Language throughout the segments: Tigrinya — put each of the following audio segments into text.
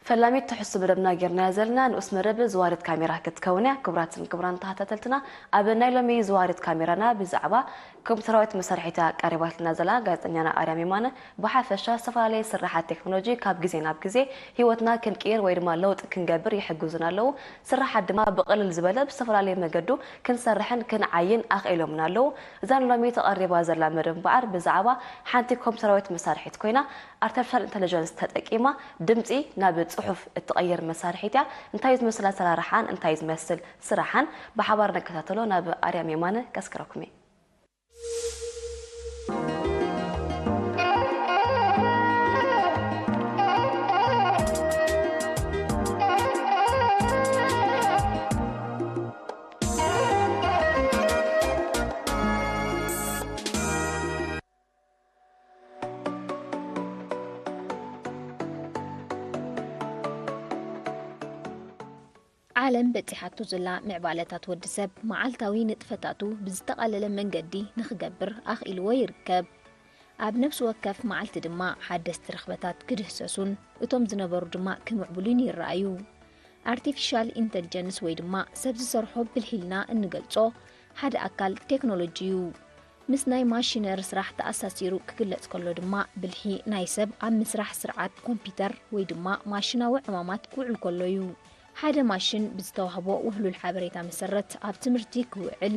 ፈላሚት ትሕሱ መደብና ጌርናያ ዘለና ንኡስ መደብ ዝዋሪት ካሜራ ክትከውን እያ። ክቡራትን ክቡራን ተኸታተልትና፣ ኣብ ናይ ሎሚ ዝዋሪት ካሜራና ብዛዕባ ኮምፒውተራዊት መሳርሒት እያ ቀሪባትና ዘላ። ጋዜጠኛና ኣርያም የማነ ብሓፈሻ ዝተፈላለየ ስራሓት ቴክኖሎጂ ካብ ግዜ ናብ ግዜ ህይወትና ክንቅይር ወይ ድማ ለውጢ ክንገብር ይሕግዙና ኣለዉ። ስራሓት ድማ ብቕልል ዝበለ ብዝተፈላለየ መገዱ ክንሰርሕን ክንዓይን ኣኽኢሎምና ኣለዉ። እዛ ንሎሚ ተቐሪባ ዘላ መደብ እምበኣር ብዛዕባ ሓንቲ ኮምፒውተራዊት መሳርሒት ኮይና፣ ኣርቲፊሻል ኢንተለጀንስ ተጠቂማ ድምፂ ናብ ፅሑፍ እትቐይር መሳርሒት እያ። እንታይ እዩ ዝመስል ኣሰራርሓን እንታይ እዩ ዝመስል ስራሓን ብሓባር ነከታተሎ። ናብ ኣርያም የማነ ከስክረኩም እየ። ዓለም በጺሓቶ ዘላ ምዕባለታት ወዲ ሰብ መዓልታዊ ንጥፈታቱ ብዝተቓለለ መንገዲ ንኽገብር ኣኽኢልዎ ይርከብ። ኣብ ነፍሲ ወከፍ መዓልቲ ድማ ሓደስቲ ርኽበታት ክድህሰሱን እቶም ዝነበሩ ድማ ክምዕብሉን ይረኣዩ። ኣርቲፊሻል ኢንተልጀንስ ወይ ድማ ሰብ ዝሰርሖ ብልሒ ኢልና እንገልጾ ሓደ ኣካል ቴክኖሎጂ እዩ። ምስ ናይ ማሽነሪ ስራሕ ተኣሳሲሩ ክግለጽ ከሎ ድማ ብልሒ ናይ ሰብ ኣብ ምስራሕ ስርዓት ኮምፒውተር ወይ ድማ ማሽናዊ ዕማማት ክውዕል ከሎ እዩ። ሓደ ማሽን ብዝተዋህቦ ውህሉል ሓበሬታ መሰረት ኣብ ትምህርቲ ክውዕል፣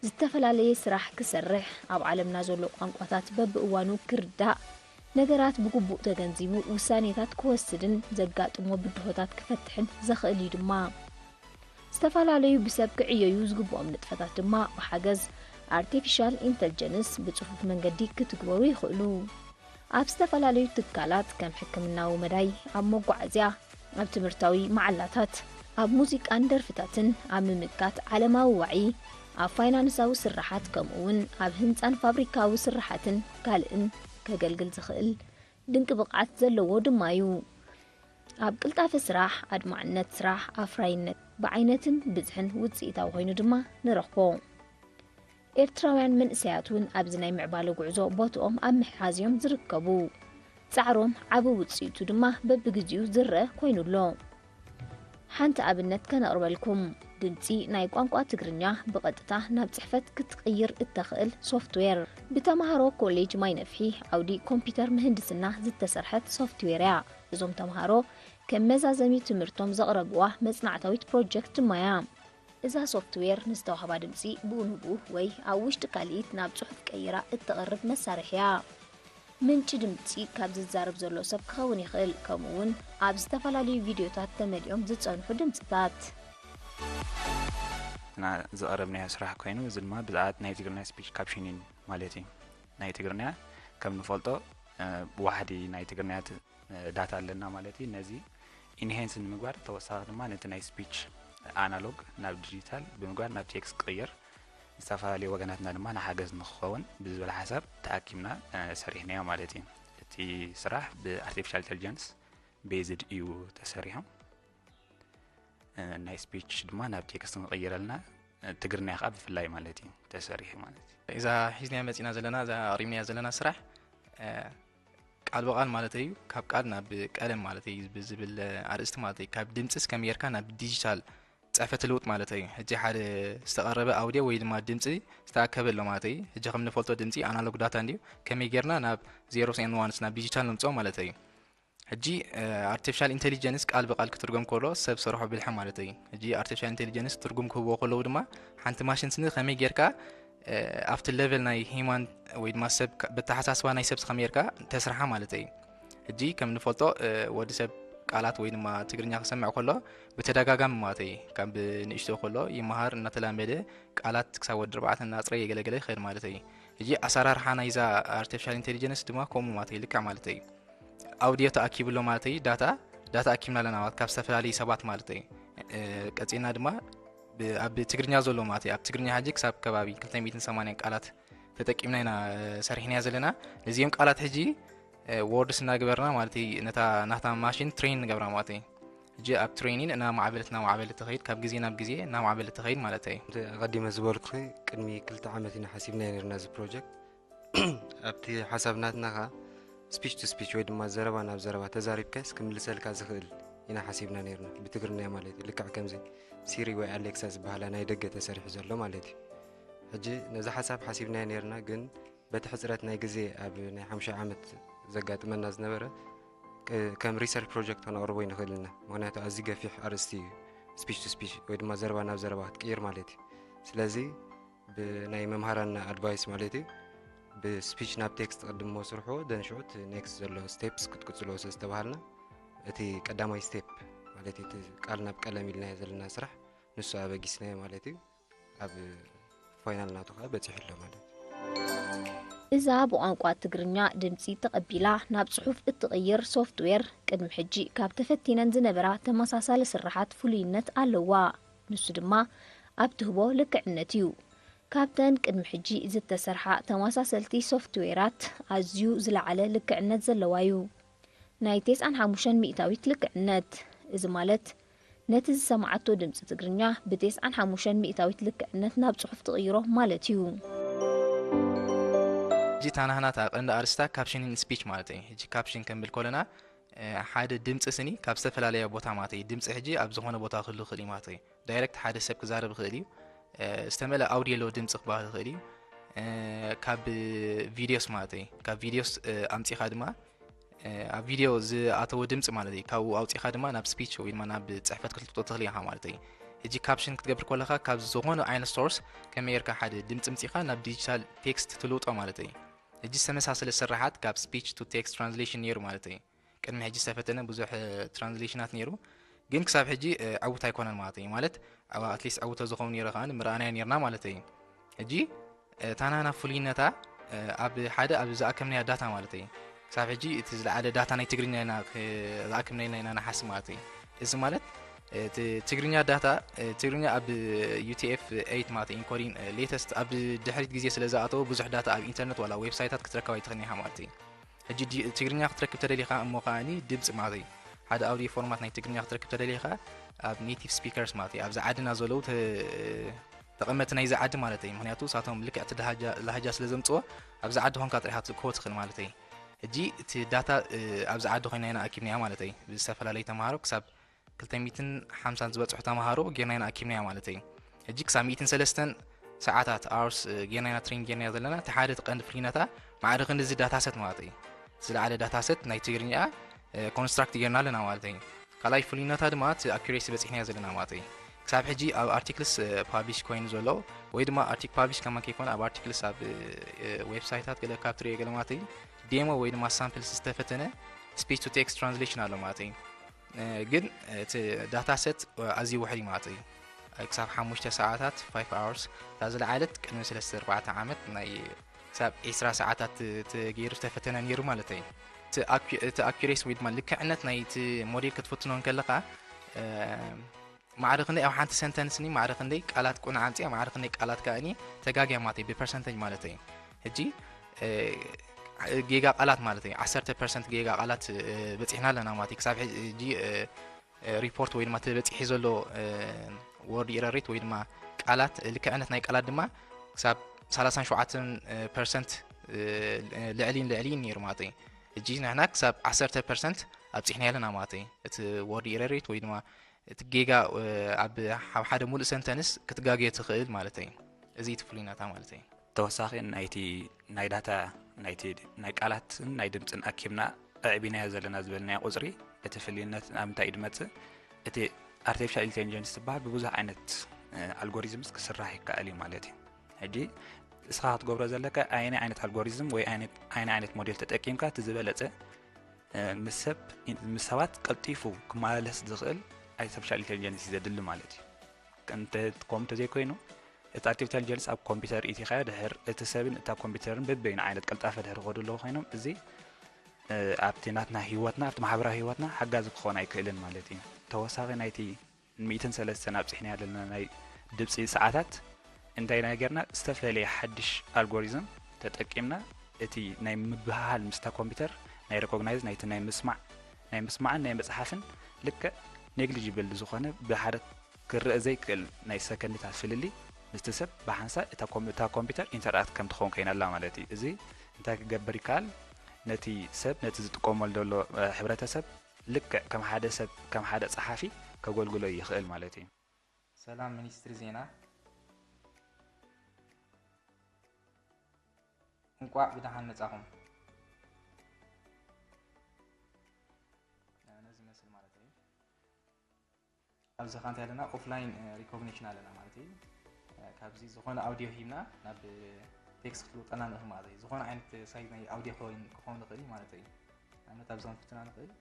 ዝተፈላለየ ስራሕ ክሰርሕ፣ ኣብ ዓለምና ዘሎ ቋንቋታት በብእዋኑ ክርዳእ፣ ነገራት ብግቡእ ተገንዚቡ ውሳኔታት ክወስድን ዘጋጥሞ ብድሆታት ክፈትሕን ዘኽእል እዩ ድማ። ዝተፈላለዩ ብሰብ ክዕየዩ ዝግብኦም ንጥፈታት ድማ ብሓገዝ ኣርቲፊሻል ኢንተልጀንስ ብጽፉፍ መንገዲ ክትግበሩ ይኽእሉ። ኣብ ዝተፈላለዩ ትካላት ከም ሕክምናዊ መዳይ፣ ኣብ መጓዓዝያ፣ ኣብ ትምህርታዊ መዓላታት፣ ኣብ ሙዚቃን ደርፍታትን፣ ኣብ ምምካት ዓለማዊ ዋዒ፣ ኣብ ፋይናንሳዊ ስርሓት፣ ከምኡ እውን ኣብ ህንጻን ፋብሪካዊ ስርሓትን ካልእን ከገልግል ዝኽእል ድንቂ ብቕዓት ዘለዎ ድማ እዩ። ኣብ ቅልጣፈ ስራሕ፣ ኣድማዕነት ስራሕ፣ ኣፍራይነት ብዓይነትን ብዝሕን ውፅኢታዊ ኮይኑ ድማ ንረኽቦ። ኤርትራውያን መንእሰያት እውን ኣብዚ ናይ ምዕባለ ጉዕዞ ቦትኦም ኣብ ምሕሓዝ እዮም ዝርከቡ። ጻዕሮም ዓቢ ውጽኢቱ ድማ በብግዜኡ ዝረአ ኮይኑ ኣሎ። ሓንቲ ኣብነት ከነቕርበልኩም። ድምጺ ናይ ቋንቋ ትግርኛ ብቐጥታ ናብ ጽሕፈት ክትቕይር እተኽእል ሶፍትዌር። ብተማሃሮ ኮሌጅ ማይነፍሒ ዓውዲ ኮምፒውተር ምህንድስና ዝተሰርሐት ሶፍትዌር እያ። እዞም ተምሃሮ ከም መዛዘሚ ትምህርቶም ዘቕረብዋ መጽናዕታዊት ፕሮጀክት ድማ እያ። እዛ ሶፍትዌር ንዝተዋህባ ድምጺ ብኡ ንብኡ ወይ ኣብ ውሽጢ ካልኢት ናብ ጽሑፍ ቀይራ እተቕርብ መሳርሒ እያ። ምንጪ ድምጺ ካብ ዝዛረብ ዘሎ ሰብ ክኸውን ይኽእል፣ ከምኡ እውን ኣብ ዝተፈላለዩ ቪድዮታት ተመሊኦም ዝጸንሑ ድምጽታት። እና ዝቐረብናዮ ስራሕ ኮይኑ፣ እዚ ድማ ብዛዕባ ናይ ትግርኛ ስፒች ካፕሽኒን ማለት እዩ። ናይ ትግርኛ ከም ንፈልጦ፣ እ፣ ዋሕዲ ናይ ትግርኛ ት-፣ እ፣ ዳታ ኣለና ማለት እዩ። ነዚ ኢንሄንስ ንምግባር፣ ተወሳኺ ድማ ነቲ ናይ ስፒች ኣናሎግ ናብ ዲጂታል ብምግባር ናብ ቴክስት ክቕየር፣ ዝተፈላለዩ ወገናትና ድማ ንሓገዝ ንክኸውን ብዝብል ሓሳብ ተኣኪብና፣ እ፣ ሰሪሕናዮ ማለት እዩ። እቲ ስራሕ ብኣርቲፊሻል ኢንተሊጀንስ ቤዝድ እዩ ተሰሪሑ። እ፣ ናይ ስፒች ድማ ናብ ቴክስት ንቕይረልና፣ እ፣ ትግርኛ ከዓ ብፍላይ ማለት እዩ ተሰሪሑ ማለት እዩ። እዛ ሒዝናያ መፂና ዘለና፣ እዛ ኣቕሪብናያ ዘለና ስራሕ፣ እ፣ ቃል ብቓል ማለት እዩ፣ ካብ ቃል ናብ ቀለም ማለት እዩ ብዝብል ኣርእስቲ ማለት እዩ። ካብ ድምፂ እስከም ጌርካ ናብ ዲጂታል ፅሕፈት ልውጥ ማለት እዩ። ሕጂ ሓደ ዝተቐረበ ኣውዲዮ ወይ ድማ ድምፂ ዝተኣከበ ኣሎ ማለት እዩ። ሕጂ ከም ንፈልጦ ድምፂ ኣናሎግ ዳታ እንድዩ፣ ከመይ ጌርና ናብ ዜሮስ ኤንድ ዋንስ ናብ ዲጂታል ንምፅኦ ማለት እዩ። ሕጂ፣ እ፣ ኣርቲፊሻል ኢንቴሊጀንስ ቃል ብቃል ክትርጎም ከሎ ሰብ ሰርሖ ብልሒ ማለት እዩ። ሕጂ ኣርቲፊሻል ኢንቴሊጀንስ ትርጉም ክህብዎ ከለዉ ድማ ሓንቲ ማሽን ስኒ ከመይ ጌርካ፣ እ፣ ኣብቲ ሌቨል ናይ ሂማን ወይ ድማ ሰብ ካ-፣ ብተሓሳስባ ናይ ሰብ ከመይ ጌርካ ተስርሓ ማለት እዩ። ሕጂ ከም ንፈልጦ፣ እ፣ ወዲ ሰብ ቃላት ወይ ድማ ትግርኛ ክሰምዕ ከሎ ብተደጋጋሚ ማለት እዩ። ካብ ንእሽቶ ከሎ ይመሃር እናተላመደ ቃላት ክሳብ ወዲ ኣርባዕተ እናጽረየ ገለገለ ይኸይድ ማለት እዩ። ሕጂ ኣሰራርሓ ናይዛ ኣርቲፊሻል ኢንቴሊጀንስ ድማ ከምኡ ማለት እዩ፣ ልክዕ ማለት እዩ። ኣውዲዮ ተኣኪቡ ኣሎ ማለት እዩ። ዳታ፣ ዳታ ኣኪብና ኣለና ማለት ካብ ዝተፈላለዩ ሰባት ማለት እዩ። እ፣ ቀጺልና ድማ ብ-፣ ኣብ ትግርኛ ዘሎ ማለት እዩ። ኣብ ትግርኛ ሕጂ ክሳብ ከባቢ ክልተ ሚእትን ሰማንያን ቃላት ተጠቂምና ኢና፣ እ፣ ሰሪሕናያ ዘለና። ነዚኦም ቃላት ሕጂ፣ እ፣ ወርድስ እናገበርና ማለት እዩ፣ ነታ ናታ ማሽን ትሬን ንገብራ ማለት እዩ። ሕጂ ኣብ ትሬኒን እናማዕበለት፣ እናማዕበለት ትኸይድ፣ ካብ ግዜ ናብ ግዜ እናማዕበለት ትኸይድ ማለት እዩ። እቲ ኣቐዲመ ዝበልኩኺ ቅድሚ ክልተ ዓመት ኢና ሓሲብናዮ ነርና እዚ ፕሮጀክት። ኣብቲ ሓሳብ ናትና ኸኣ ስፒች ቱ ስፒች ወይ ድማ ዘረባ ናብ ዘረባ ተዛሪብካስ ክምልሰልካ ዝኽእል ኢና ሓሲብና ነርና፣ ብትግርኛ ማለት እዩ። ልክዕ ከምዚ ሲሪ ወይ ኣሌክሳ ዝበሃላ ናይ ደገ ተሰሪሑ ዘሎ ማለት እዩ። ሕጂ ነዚ ሓሳብ ሓሲብናዮ ነርና፣ ግን በቲ ሕጽረት ናይ ግዜ ኣብ ናይ ሓሙሻይ ዓመት ዘጋጥመና ዝነበረ፣ ክ- ከም ሪሰርች ፕሮጀክት ከነቕርቦ ይንኽእል ኢና። ምኽንያቱ ኣዝዩ ገፊሕ ኣርእስቲ እዩ፣ ስፒች ቱ ስፒች ወይ ድማ ዘረባ ናብ ዘረባ ክትቅይር ማለት እዩ። ስለዚ ብናይ መምሃራንና ኣድቫይስ ማለት እዩ፣ ብስፒች ናብ ቴክስት ቅድሞ ስርሑ፣ ደን ሽዑ እቲ ኔክስት ዘሎ ስቴፕስ ክትቅጽልዎ ስለ ዝተባሃልና፣ እቲ ቀዳማይ ስቴፕ ማለት እዩ፣ እቲ ቃል ናብ ቀለም ኢልናዮ ዘለና ስራሕ፣ ንሱ ኣበጊስናዮ ማለት እዩ። ኣብ ፋይናል ናቱ ከዓ በፂሑ ኣሎ ማለት እዩ። እዛ ብቋንቋ ትግርኛ ድምፂ ተቐቢላ ናብ ፅሑፍ እትቕይር ሶፍትዌር ቅድሚ ሕጂ ካብ ተፈቲነን ዝነበራ ተመሳሳሊ ስራሓት ፍሉይነት ኣለዋ። ንሱ ድማ ኣብ ትህቦ ልክዕነት እዩ። ካብተን ቅድሚ ሕጂ ዝተሰርሓ ተመሳሰልቲ ሶፍትዌራት ኣዝዩ ዝለዓለ ልክዕነት ዘለዋ እዩ። ናይ ተስዓን ሓሙሽተን ሚእታዊት ልክዕነት። እዚ ማለት ነቲ ዝሰማዓቶ ድምፂ ትግርኛ ብተስዓን ሓሙሽተን ሚእታዊት ልክዕነት ናብ ፅሑፍ ትቕይሮ ማለት እዩ። ሕጂ እታ ናህና እታ ቀንዲ ኣርእስታ ካፕሽን ኢን ስፒች ማለት እዩ። ሕጂ ካፕሽን ከንብል ከለና ሓደ ድምፂ ስኒ ካብ ዝተፈላለየ ቦታ ማለት እዩ። ድምፂ ሕጂ ኣብ ዝኾነ ቦታ ክህሉ ይኽእል እዩ ማለት እዩ። ዳይሬክት ሓደ ሰብ ክዛረብ ይኽእል እዩ፣ ዝተመልአ ኣውዲዮ ኣለዎ ድምፂ ክበሃል ይኽእል እዩ። ካብ ቪዲዮስ ማለት እዩ። ካብ ቪዲዮስ ኣምፂኻ ድማ ኣብ ቪድዮ ዝኣተወ ድምፂ ማለት እዩ። ካብኡ ኣውፂኻ ድማ ናብ ስፒች ወይ ድማ ናብ ፅሕፈት ክትልውጦ ትኽእል ኢኻ ማለት እዩ። ሕጂ ካፕሽን ክትገብር ከለኻ ካብ ዝኾነ ዓይነት ሶርስ ከመይ ጌርካ ሓደ ድምፂ ምፂኻ ናብ ዲጂታል ቴክስት ትልውጦ ማለት እዩ። ሕጂ ዝተመሳሰለ ስራሓት ካብ ስፒች ቱ ቴክስት ትራንስሌሽን ነይሩ ማለት እዩ። ቅድሚ ሕጂ ዝተፈተነ ብዙሕ ትራንስሌሽናት ነይሩ፣ ግን ክሳብ ሕጂ ዕውት ኣይኮነን ማለት እዩ። ማለት ኣትሊስት ዕውቶ ዝኸውን ነይሩ ከዓ ምረኣናዮ ነርና ማለት እዩ። ሕጂ እታ ናና ፍሉይነታ ኣብ ሓደ ኣብ ዝኣከምናያ ዳታ ማለት እዩ። ክሳብ ሕጂ እቲ ዝለዓለ ዳታ ናይ ትግርኛ ኢና ዝኣከምና ኢና ኢና ንሓስብ ማለት እዩ። እዚ ማለት እቲ ትግርኛ ዳታ ትግርኛ ኣብ ዩቲኤፍ ኤይት ማለት ኢንኮዲንግ ሌተስት ኣብ ድሕሪት ግዜ ስለ ዝኣተወ ብዙሕ ዳታ ኣብ ኢንተርነት ዋላ ዌብሳይታት ክትረከብ ኣይትኽእልን ኢኻ ማለት እዩ። ሕጂ ትግርኛ ክትረክብ ተደሊኻ እሞ ከዓኒ ድምፂ ማለት እዩ። ሓደ ኣውዲዮ ፎርማት ናይ ትግርኛ ክትረክብ ተደሊኻ ኣብ ኔቲቭ ስፒከርስ ማለት እዩ። ኣብዛ ዓድና ዘለዉ ተቐመጥቲ ናይዚ ዓዲ ማለት እዩ። ምክንያቱ ሳቶም ልክዕ እቲ ላሃጃ ስለ ዘምፅዎ ኣብዚ ዓዲ ኮንካ ጥሪኻ ትልክቦ ትኽእል ማለት እዩ። ሕጂ እቲ ዳታ ኣብዚ ዓዲ ኮይና ኢና ኣኪብናያ ማለት እዩ። ብዝተፈላለዩ ተምሃሮ ክሳብ ክልተ ሚእትን ሓምሳን ዝበፅሑ ተምሃሮ ጌርና ኢና ኣኪብናያ ማለት እዩ። ሕጂ ክሳብ ሚእትን ሰለስተን ሰዓታት ኣወርስ ጌርና ኢና ትሬን ጌርናያ ዘለና። እቲ ሓደ እቲ ቀንዲ ፍልይነታ ማዕረ ክንዲ እዚ ዳታሰት ማለት እዩ። ዝለዓለ ዳታሰት ናይ ትግርኛ ኮንስትራክት ጌርና ኣለና ማለት እዩ። ካልኣይ ፍልይነታ ድማ እቲ ኣኩሬሲ በፂሕናዮ ዘለና ማለት እዩ። ክሳብ ሕጂ ኣብ ኣርቲክልስ ፓብሊሽ ኮይኑ ዘሎ ወይ ድማ ኣርቲክ ፓብሊሽ ከማን ከይኮነ ኣብ ኣርቲክልስ ኣብ ዌብሳይታት ገለ ካብ ትሪኦ ገለ ማለት እዩ ዴሞ ወይ ድማ ሳምፕልስ ዝተፈተነ ስፒች ቱ ቴክስት ትራንስሌሽን ኣሎ ማለት እዩ። ግን እቲ ዳታ ሰት ኣዝዩ ውሕድ ማለት እዩ። ክሳብ ሓሙሽተ ሰዓታት ፋይቭ ኣወርስ እታ ዝለዓለት ቅድሚ ሰለስተ ኣርባዕተ ዓመት ናይ ክሳብ ዒስራ ሰዓታት ተገይሩ ዝተፈተነ ነይሩ ማለት እዩ። እቲ ኣኩሬሲ ወይ ድማ ልክዕነት ናይ እቲ ሞዴል ክትፍትኖ እንከለኻ ማዕረ ክንደይ ኣብ ሓንቲ ሰንተንስ ኒ ማዕረ ክንደይ ቃላት ቁኑዕ ኣምፅያ ማዕረ ክንደይ ቃላት ከዓ ኒ ተጋግያ ማለት እዩ ብፐርሰንተጅ ማለት እዩ። ሕጂ ጌጋ ቃላት ማለት እዩ ዓሰርተ ፐርሰንት ጌጋ ቃላት በፂሕና ኣለና ማለት እዩ። ክሳብ ሕጂ ሪፖርት ወይ ድማ ተበፂሒ ዘሎ ወርድ ኢረር ሬት ወይ ድማ ቃላት ልክዕነት ናይ ቃላት ድማ ክሳብ ሰላሳን ሸውዓተን ፐርሰንት ልዕሊን ልዕሊን ነይሩ ማለት እዩ። ሕጂ ንሕና ክሳብ ዓሰርተ ፐርሰንት ኣብፂሕና ኣለና ማለት እዩ። እቲ ወርድ ኢረር ሬት ወይ ድማ እቲ ጌጋ ኣብ ሓደ ሙሉእ ሰንተንስ ክትጋግዮ ትኽእል ማለት እዩ። እዚ እቲ ፍሉይነታ ማለት እዩ። ተወሳኺ ናይቲ ናይ ዳታ ናይቲ ናይ ቃላትን ናይ ድምፅን ኣኪብና ኣዕቢናዮ ዘለና ዝበልናዮ ቁፅሪ እቲ ፍልይነት ኣብ ምንታይ እዩ ድመፅእ? እቲ ኣርቲፊሻል ኢንቴሊጀንስ ዝበሃል ብብዙሕ ዓይነት ኣልጎሪዝምስ ክስራሕ ይከኣል እዩ ማለት እዩ። ሕጂ እስኻ ክትገብሮ ዘለካ ኣየናይ ዓይነት ኣልጎሪዝም ወይ ኣየናይ ዓይነት ሞዴል ተጠቂምካ እቲ ዝበለፀ ምስ ሰብ ምስ ሰባት ቀልጢፉ ክመላለስ ዝኽእል ኣርቲፊሻል ኢንቴሊጀንስ እዩ ዘድሊ ማለት እዩ። ከምኡ እንተዘይኮይኑ እቲ ኣርቲፊሻል ኢንቴሊጀንስ ኣብ ኮምፒውተር ኢቲኻዮ ድሕር እቲ ሰብን እታ ኮምፒውተርን በበይኑ ዓይነት ቀልጣፈ ድሕር ይኸዱ ኣለዉ ኮይኖም እዚ ኣብቲ ናትና ህይወትና ኣብቲ ማሕበራዊ ህይወትና ሓጋዚ ክኸውን ኣይክእልን ማለት እዩ። ተወሳኺ ናይቲ ሚእትን ሰለስተን ኣብፂሕናዮ ዘለና ናይ ድምፂ ሰዓታት እንታይ ኢና ጌርና ዝተፈለየ ሓድሽ ኣልጎሪዝም ተጠቂምና እቲ ናይ ምብህሃል ምስታ ኮምፒውተር ናይ ሪኮግናይዝ ናይቲ ናይ ምስማዕ ናይ ምስማዕን ናይ ምፅሓፍን ልክዕ ኔግሊጅብል ዝኾነ ብሓደ ክረአ ዘይክእል ናይ ሰከንድታት ፍልልይ ምስቲ ሰብ ብሓንሳእ እታ ኮምፒውተር ኢንተርኣክት ከም ትኸውን ኮይና ኣላ ማለት እዩ። እዚ እንታይ ክገብር ይከኣል? ነቲ ሰብ ነቲ ዝጥቀመሉ ዘሎ ሕብረተሰብ ልክዕ ከም ሓደ ሰብ፣ ከም ሓደ ጸሓፊ ከገልግሎ ይኽእል ማለት እዩ። ሰላም ሚኒስትሪ ዜና፣ እንቋዕ ብደሓን መጻኹም። ነዚ መስል ማለት እዩ። ኣብዚ ኸ እንታይ ኣለና? ኦፍላይን ሪኮግኒሽን ኣለና ማለት እዩ። ካብዚ ዝኾነ ኣውዲዮ ሂብና ናብ ቴክስት ክትልውጠና ንኽእል ማለት እዩ። ዝኾነ ዓይነት ሳይዝ ናይ ኣውዲዮ ክኸውን ይኽእል ማለት እዩ። ንኣብነት ኣብዚ ክንፍትና ንኽእል።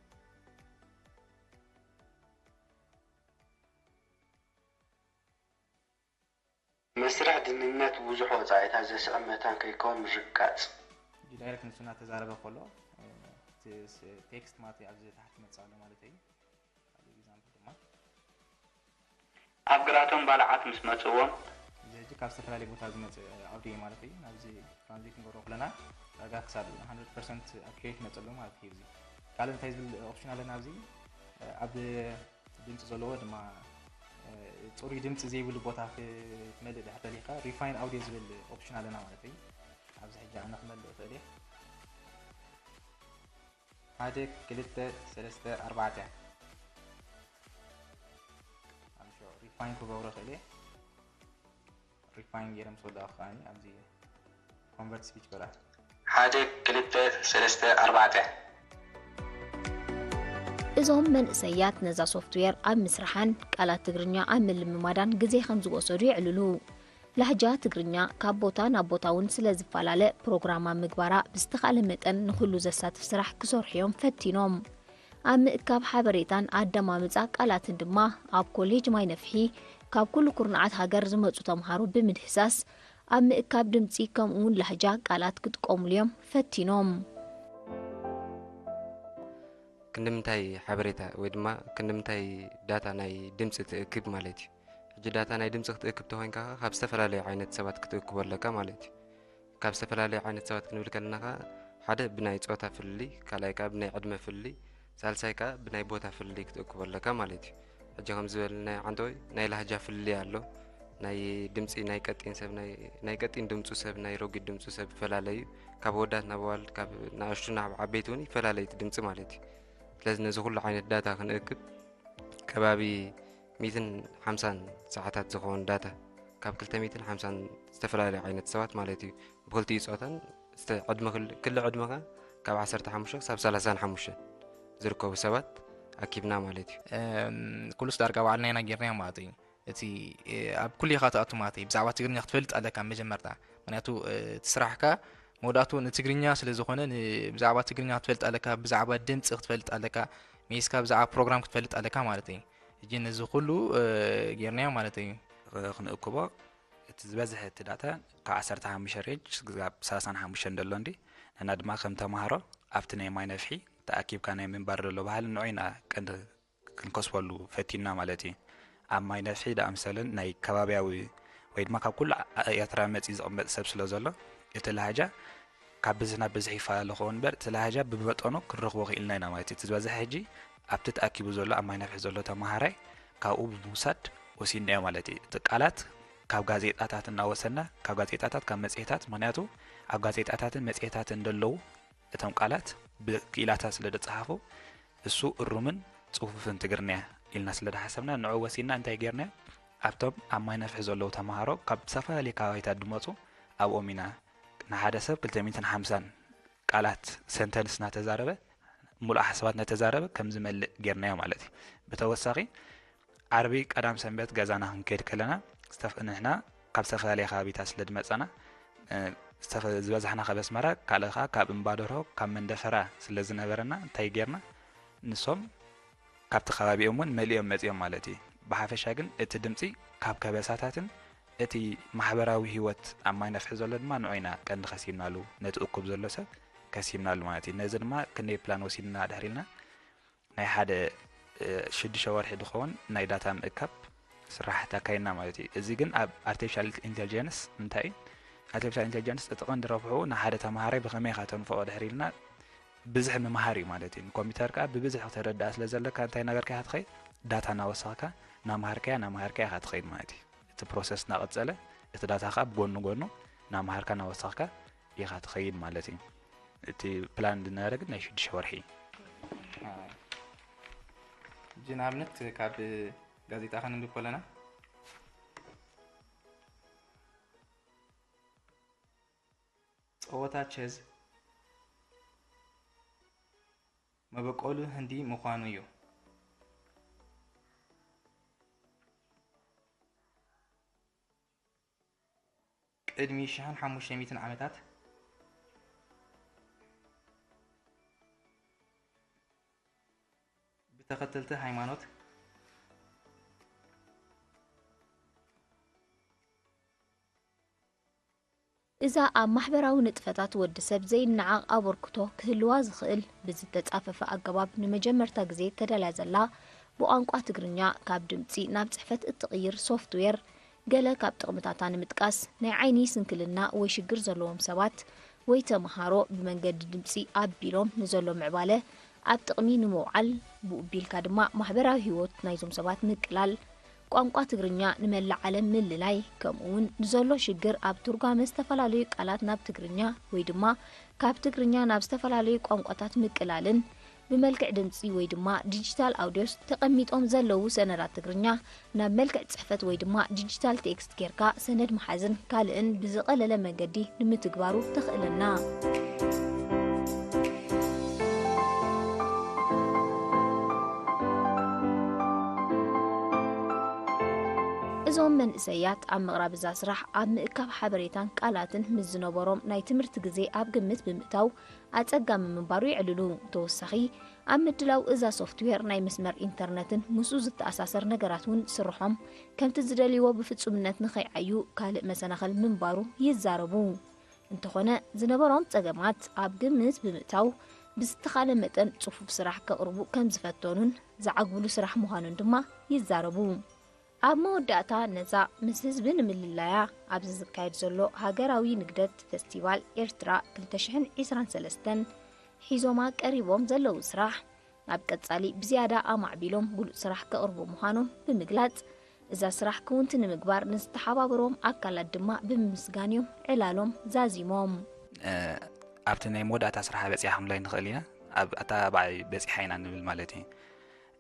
መስርሕ ድህንነት ብዙሕ ወጻኢታት ዘስዕብ መታን ከይከውን ምርግጋጽ። ሕጂ ዳይሬክት ንሱ እናተዛረበ ከሎ፣ እ፣ እቲ ስ-፣ ቴክስት ማለት ኣብዚ ታሕቲ ይመጽእ ኣሎ ማለት እዩ። ካልእ ኤግዛምፕል ድማ ኣብ ግራቶም ባልዓት ምስ መጽዎም። እዚ ሕጂ ካብ ዝተፈላለየ ቦታ ዝመጽእ ኣውዲዮ ማለት እዩ። ናብዚ ትራንስሌት ንገብሮ ከለና ዳርጋ ክሳብ ሃንድረድ ፐርሰንት ኣኪሬት ይመጽእ ኣሎ ማለት እዩ። እዚ ካልእ እንታይ ዝብል ኦፕሽን ኣለና ኣብዚ? ኣብ ድምፂ ዘለዎ ድማ፣ እ፣ ፅሩይ ድምፂ ዘይብሉ ቦታ ክትመልእ ድሕር ደሊኻ ሪፋይን ኣውዲዮ ዝብል ኦፕሽን ኣለና ማለት እዩ። ኣብዚ ሕጂ ኣነ ክመልእ እኽእል እየ። ሓደ፣ ክልተ፣ ሰለስተ፣ ኣርባዕተ። ኣብ ሪፋይን ክገብሮ እኽእል እየ። ሪፋይን ገይረ ምስ ወዳእኩ ከኣ ኣብዚ ኮንቨርት ስፒች በላ። ሓደ፣ ክልተ፣ ሰለስተ፣ ኣርባዕተ። እዞም መንእሰያት ነዛ ሶፍትዌር ኣብ ምስርሓን ቃላት ትግርኛ ኣብ ምልምማዳን ግዜ ከም ዝወሰዱ የዕልሉ። ላህጃ ትግርኛ ካብ ቦታ ናብ ቦታ እውን ስለ ዝፈላለ፣ ፕሮግራም ኣብ ምግባራ ብዝተኻእለ መጠን ንኹሉ ዘሳትፍ ስራሕ ክሰርሑ እዮም ፈቲኖም። ኣብ ምእካብ ሓበሬታን ኣደማምጻ ቃላትን ድማ ኣብ ኮሌጅ ማይ ነፍሒ ካብ ኩሉ ኩርናዓት ሃገር ዝመጹ ተምሃሮ ብምድህሳስ ኣብ ምእካብ ድምጺ ከምኡ እውን ላህጃ ቃላት ክጥቀሙሉ እዮም ፈቲኖም። ክንድምንታይ ሓበሬታ ወይ ድማ ክንድምንታይ ዳታ ናይ ድምጺ ትእክብ ማለት እዩ? ሕጂ ዳታ ናይ ድምጺ ክትእክብ ተኾይንካ ካብ ዝተፈላለዩ ዓይነት ሰባት ክትእክቦ ኣለካ ማለት እዩ። ካብ ዝተፈላለዩ ዓይነት ሰባት ክንብል ከለና ከኣ ሓደ ብናይ ጾታ ፍልልይ፣ ካልኣይ ከኣ ብናይ ዕድመ ፍልልይ፣ ሳልሳይ ከኣ ብናይ ቦታ ፍልልይ ክትእክቦ ኣለካ ማለት እዩ። ሕጂ ከም ዝበልናዮ ዓንተወይ ናይ ላህጃ ፍልልይ ኣሎ። ናይ ድምጺ ናይ ቀጢን ሰብ፣ ናይ፣ ናይ ቀጢን ድምጹ ሰብ፣ ናይ ረጒድ ድምጹ ሰብ ይፈላለ እዩ። ካብ ኣወዳት ናብ ኣዋልድ፣ ካብ ንኣሽቱ ናብ ዓበይቲ እውን ይፈላለ እዩ እቲ ድምጺ ማለት እዩ። ስለዚ ነዚ ኩሉ ዓይነት ዳታ ክንእክብ ከባቢ ሚእትን ሓምሳን ሰዓታት ዝኸውን ዳታ፣ ካብ ክልተ ሚእትን ሓምሳን ዝተፈላለዩ ዓይነት ሰባት ማለት እዩ፣ ብክልቲኡ ጾታን ዝተ-፣ ዕድመ ክል-፣ ክሊ ዕድመ ከኣ ካብ ዓሰርተ ሓሙሽተ ክሳብ ሰላሳን ሓሙሽተን ዝርከቡ ሰባት ኣኪብና ማለት እዩ። እም፣ ኩሉስ ዳርጋ ባዕልና ኢና ጌርናዮ ማለት እዩ። እቲ፣ እ፣ ኣብ ኩሉ ኢኻ ትኣቱ ማለት እዩ። ብዛዕባ ትግርኛ ክትፈልጥ ኣለካ መጀመርታ። ምኽንያቱ፣ እ፣ እቲ ስራሕካ መወዳእቱ ንትግርኛ ስለ ዝኾነ፣ ን-፣ ብዛዕባ ትግርኛ ክትፈልጥ ኣለካ፣ ብዛዕባ ድምፂ ክትፈልጥ ኣለካ፣ ሜስካ ብዛዕባ ፕሮግራም ክትፈልጥ ኣለካ ማለት እዩ። ሕጂ ነዚ ኩሉ፣ እ፣ ጌርናዮ ማለት እዩ። ክንእክቦ እቲ ዝበዝሐ እቲ ዳታ ካብ ዓሰርተ ሓሙሽተ ሬንጅ ክሳብ ሰላሳን ሓሙሽተን ዘሎ እንዲ፣ ንሕና ድማ ከም ተምሃሮ ኣብቲ ናይ ማይ ነፍሒ ተኣኪብካ ናይ ምንባር ዘሎ ባህሊ ንዑ ኢና ቀንዲ ክንከስበሉ ፈቲንና ማለት እዩ። ኣብ ማይ ነፍሒ ዝኣምሰለን ናይ ከባብያዊ ወይ ድማ ካብ ኩሉ ዓ-፣ ኤርትራ መጺኡ ዝቕመጥ ሰብ ስለ ዘሎ፣ እቲ ላህጃ ካብ ብዝሒ ናብ ብዝሒ ይፈላለ ክኸውን እምበር፣ እቲ ላህጃ ብመጠኑ ክንረኽቦ ክኢልና ኢና ማለት እዩ። እቲ ዝበዝሐ ሕጂ ኣብቲ ተኣኪቡ ዘሎ ኣብ ማይ ነፍሒ ዘሎ ተመሃራይ ካብኡ ብምውሳድ ወሲንናዮ ማለት እዩ። እቲ ቃላት ካብ ጋዜጣታት እናወሰድና፣ ካብ ጋዜጣታት፣ ካብ መጽሔታት፣ ምኽንያቱ ኣብ ጋዜጣታትን መጽሔታትን ዘለዉ እቶም ቃላት ብክኢላታት ስለ ደጸሓፉ፣ እሱ እሩምን ጽፉፍን ትግርኛ ኢልና ስለ ደሓሰብና፣ ንዑ ወሲድና እንታይ ጌርና? ኣብቶም ኣብ ማይ ነፍሒ ዘለዉ ተመሃሮ ካብ ዝተፈላለየ ከባቢታት ዝመጹ ኣብኦም ኢና ንሓደ ሰብ ክልተ ሚእትን ሓምሳን ቃላት ሰንተንስ እናተዛረበ፣ ምሉእ ሓሳባት እናተዛረበ ከም ዝመልእ ጌርናዮ ማለት እዩ። ብተወሳኺ ዓርቢ ቀዳም ሰንበት ገዛና ክንከይድ ከለና፣ ዝተፍ-፣ ንሕና ካብ ዝተፈላለየ ከባቢታት ስለ ዝመጸና፣ እ፣ ዝተፈ-፣ ዝበዛሕና ካብ ኣስመራ፣ ካልእ ከኣ ካብ እምባደርሆ፣ ካብ መንደፈራ ስለ ዝነበረና፣ እንታይ ጌርና? ንሶም ካብቲ ከባቢኦም እውን መሊኦም መጺኦም ማለት እዩ። ብሓፈሻ ግን እቲ ድምጺ ካብ ከበሳታትን እቲ ማሕበራዊ ህይወት ኣብ ማይ ነፍሒ ዘሎ ድማ ንዑ ኢና ቀንዲ ከሲብናሉ፣ ነቲ እኩብ ዘሎ ሰብ ከሲብናሉ ማለት እዩ። ነዚ ድማ ክንደይ ፕላን ወሲድና ድሕር ኢልና፣ ናይ ሓደ፣ እ፣ ሽዱሽተ ወርሒ ዝኸውን ናይ ዳታ ምእካብ ስራሓት ኣካይድና ማለት እዩ። እዚ ግን ኣብ ኣርቲፊሻል ኢንተሊጀንስ እንታይ እዩ? ኣርቲፊሻል ኢንተሊጀንስ እቲ ቀንዲ ረብሕኡ ንሓደ ተምሃራይ ብኸመይ ኢኻ ተንፍቖ ድሕር ኢልና ብዝሒ ምምሃር እዩ ማለት እዩ። ንኮምፒውተር ከኣ ብብዝሒ ክተረድኣ ስለ ዘለካ እንታይ እናገርካ ኢኻ ትኸይድ? ዳታ እናወሰኽካ እናምሃርካያ እናምሃርካያ ኢኻ ትኸይድ ማለት እዩ። እቲ ፕሮሰስ እናቐጸለ እቲ ዳታ ከኣ ብጎኒ ጎኑ እናምሃርካ እናወሰኽካ ኢኻ ትኸይድ ማለት እዩ። እቲ ፕላን ዝነበረ ግን ናይ ሽዱሽተ ወርሒ እዩ። ሕጂ ንኣብነት ካብ ጋዜጣ ከነንብብ ከለና፣ ጸወታ ቸዝ መበቆሉ ህንዲ ምዃኑ እዩ። ቅድሚ ሽሕን ሓሙሽተ ሚእትን ዓመታት፣ ብተኸተልቲ ሃይማኖት፣ እዛ ኣብ ማሕበራዊ ንጥፈታት ወዲ ሰብ ዘይነዓቕ ኣበርክቶ ክህልዋ ዝኽእል ብዝተጻፈፈ ኣገባብ ንመጀመርታ ግዜ ተዳልያ ዘላ ብቋንቋ ትግርኛ ካብ ድምጺ ናብ ጽሕፈት እትቕይር ሶፍትዌር፣ ገለ ካብ ጥቕምታታ ንምጥቃስ፣ ናይ ዓይኒ ስንክልና ወይ ሽግር ዘለዎም ሰባት ወይ ተመሃሮ ብመንገዲ ድምጺ ኣቢሎም ንዘሎ ምዕባለ ኣብ ጥቕሚ ንምውዓል፣ ብኡ ቢልካ ድማ ማሕበራዊ ህይወት ናይዞም ሰባት ምቅላል፣ ቋንቋ ትግርኛ ንመላእ ዓለም ምልላይ፣ ከምኡ እውን ንዘሎ ሽግር ኣብ ትርጓመ ዝተፈላለዩ ቃላት ናብ ትግርኛ ወይ ድማ ካብ ትግርኛ ናብ ዝተፈላለዩ ቋንቋታት ምቅላልን ብመልክዕ ድምፂ ወይ ድማ ዲጂታል ኣውዲዮስ ተቐሚጦም ዘለዉ ሰነዳት ትግርኛ ናብ መልክዕ ፅሕፈት ወይ ድማ ዲጂታል ቴክስት ጌርካ ሰነድ ምሓዝን ካልእን ብዝቐለለ መንገዲ ንምትግባሩ ተኽእለና። እዞም መንእሰያት ኣብ ምቕራብ እዛ ስራሕ ኣብ ምእካብ ሓበሬታን ቃላትን ምስ ዝነበሮም ናይ ትምህርቲ ግዜ ኣብ ግምት ብምእታው ኣጸጋሚ ምንባሩ የዕልሉ። ብተወሳኺ ኣብ ምድላው እዛ ሶፍትዌር ናይ መስመር ኢንተርነትን ምስኡ ዝተኣሳሰር ነገራት እውን ስርሖም ከምቲ ዝደልይዎ ብፍጹምነት ንኸይዓዩ ካልእ መሰናኸል ምንባሩ ይዛረቡ። እንተኾነ ዝነበሮም ጸገማት ኣብ ግምት ብምእታው ብዝተኻለ መጠን ጽፉፍ ስራሕ ከቕርቡ ከም ዝፈተኑን ዝዓግብሉ ስራሕ ምዃኑን ድማ ይዛረቡ። ኣብ መወዳእታ ነዛ ምስ ህዝቢ ንምልላያ ኣብዚ ዝካየድ ዘሎ ሃገራዊ ንግደት ፈስቲቫል ኤርትራ ክልተ ሽሕን ዕስራን ሰለስተን ሒዞማ ቀሪቦም ዘለዉ ስራሕ ኣብ ቀጻሊ ብዝያዳ ኣማዕቢሎም ብሉጽ ስራሕ ከቕርቡ ምዃኖም ብምግላጽ፣ እዛ ስራሕ ክውንቲ ንምግባር ንዝተሓባበርዎም ኣካላት ድማ ብምምስጋን እዮም ዕላሎም ዛዚሞም። ኣብቲ ናይ መወዳእታ ስራሕ በጺሓ ክንብሎ ኣይንኽእል ኢና። ኣብ ኣተባባዒ በጺሓ ኢና ንብል ማለት እዩ።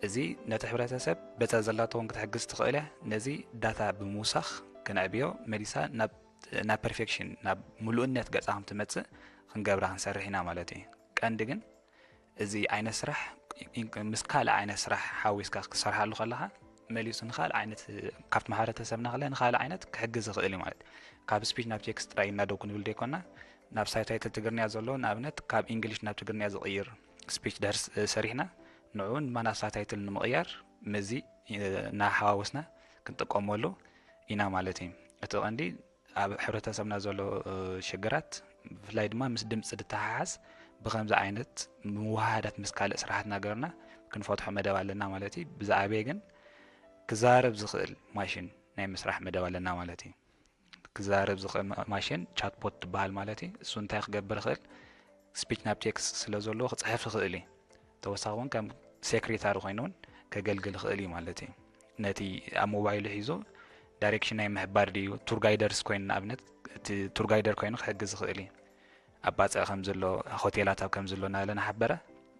እዚ ነቲ ሕብረተሰብ በታ ዘላቶ እውን ክትሕግዝ ትኽእል እያ። ነዚ ዳታ ብምውሳኽ ክነዕብዮ፣ መሊሳ ናብ ናብ ፐርፌክሽን፣ ናብ ምሉእነት ገጻ ከም ትመጽእ ክንገብራ ክንሰርሕ ኢና ማለት እዩ። ቀንዲ ግን እዚ ዓይነት ስራሕ ምስ ካልእ ዓይነት ስራሕ ሓዊስካ ክትሰርሓሉ ከለኻ መሊሱ ንኻልእ ዓይነት ካብቲ ማሕበረተሰብና ክለ ንኻልእ ዓይነት ክሕግዝ ይኽእል እዩ ማለት እዩ። ካብ ስፒች ናብ ቴክስት ጥራይ ኢና ደው ክንብል ዘይኮና ናብ ሳብታይትል ትግርኛ ዘሎ ንኣብነት ካብ ኢንግሊሽ ናብ ትግርኛ ዝቕይር ስፒች ድሕር ሰሪሕና ንዕኡ ድማ ናብ ሳብታይትል ንምቕያር ምስዚ እናሓዋወስና ክንጥቀመሉ ኢና ማለት እዩ። እቲ ቀንዲ ኣብ ሕብረተሰብና ዘሎ ሽግራት ብፍላይ ድማ ምስ ድምፂ ድተሓሓዝ ብከምዚ ዓይነት ምውሃሃዳት ምስ ካልእ ስራሕትና ገርና ክንፈትሖ መደብ ኣለና ማለት እዩ። ብዝዓበየ ግን ክዛረብ ዝኽእል ማሽን ናይ ምስራሕ መደብ ኣለና ማለት እዩ። ክዛረብ ዝኽእል ማሽን ቻትቦት ትበሃል ማለት እዩ። እሱ እንታይ ክገብር ይኽእል? ስፒች ናብ ቴክስት ስለ ዘለዎ ክፅሕፍ ይኽእል እዩ። ተወሳኺ እውን ከም ሴክሬታሪ ኮይኑ እውን ከገልግል ይኽእል እዩ ማለት እዩ። ነቲ ኣብ ሞባይሉ ሒዙ ዳይሬክሽን ናይ ምሕባር ድዩ ቱር ጋይደርስ ኮይኑ ንኣብነት እቲ ቱር ጋይደር ኮይኑ ክሕግዝ ይኽእል እዩ። ኣብ ባፅዕ ከም ዘሎ ሆቴላት ኣብ ከም ዘሎ እናበለ እናሓበረ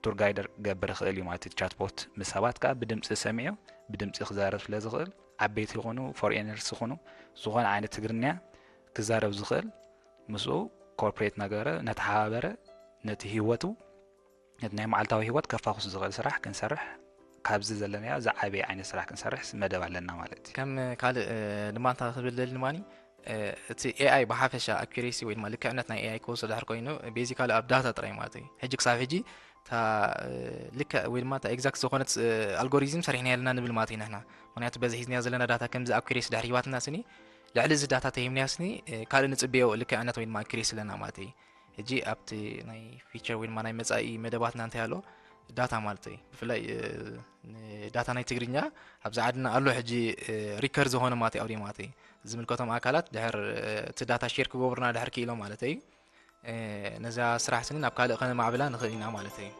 ቱር ጋይደር ክገብር ይኽእል እዩ ማለት እዩ። ቻትቦት ምስ ሰባት ከዓ ብድምፂ ሰሚዑ ብድምፂ ክዛረብ ስለ ዝኽእል ዓበይቲ ይኹኑ ፎሬነርስ ይኹኑ ዝኾነ ዓይነት ትግርኛ ክዛረብ ዝኽእል ምስኡ ኮርፖሬት እናገበረ እናተሓባበረ ነቲ ህይወቱ ነቲ ናይ መዓልታዊ ህይወት ከፋኹስ ዝኽእል ስራሕ ክንሰርሕ ካብዚ ዘለናዮ ዝዓበየ ዓይነት ስራሕ ክንሰርሕ መደብ ኣለና ማለት እዩ። ከም ካልእ ድማ እንታይ ክብል ደሊ ድማ እቲ ኤኣይ ብሓፈሻ ኣኩሬሲ ወይ ድማ ልክዕነት ናይ ኤኣይ ክወስዶ ድሕር ኮይኑ ቤዚካሊ ኣብ ዳታ ጥራይ ማለት እዩ። ሕጂ ክሳብ ሕጂ እታ ልክዕ ወይ ድማ እታ ኤግዛክት ዝኾነት ኣልጎሪዝም ሰሪሕና የለና ንብል ማለት እዩ ንሕና። ምክንያቱ በዚ ሒዝናዮ ዘለና ዳታ ከምዚ ኣኩሬሲ ድሕር ሂባትና ስኒ ልዕሊ እዚ ዳታ ተሂብናዮ ስኒ ካልእ ንጽበዮ ልክዕነት ወይ ድማ ኣኩሬሲ ኣለና ማለት እዩ። ሕጂ ኣብቲ ናይ ፊቸር ወይ ድማ ናይ መጻኢ መደባትና እንታይ ኣሎ ዳታ ማለት እዩ። ብፍላይ ዳታ ናይ ትግርኛ ኣብዚ ዓድና ኣሎ ሕጂ ሪከር ዝኾነ ማለት እዩ ኣውዲ ማለት እዩ። ዝምልከቶም ኣካላት ድሕር እቲ ዳታ ሼር ክገብሩና ድሕር ክኢሎም ማለት እዩ። ነዛ ስራሕ ስኒ ናብ ካልእ ከነማዕብላ ንኽእል ኢና ማለት እዩ።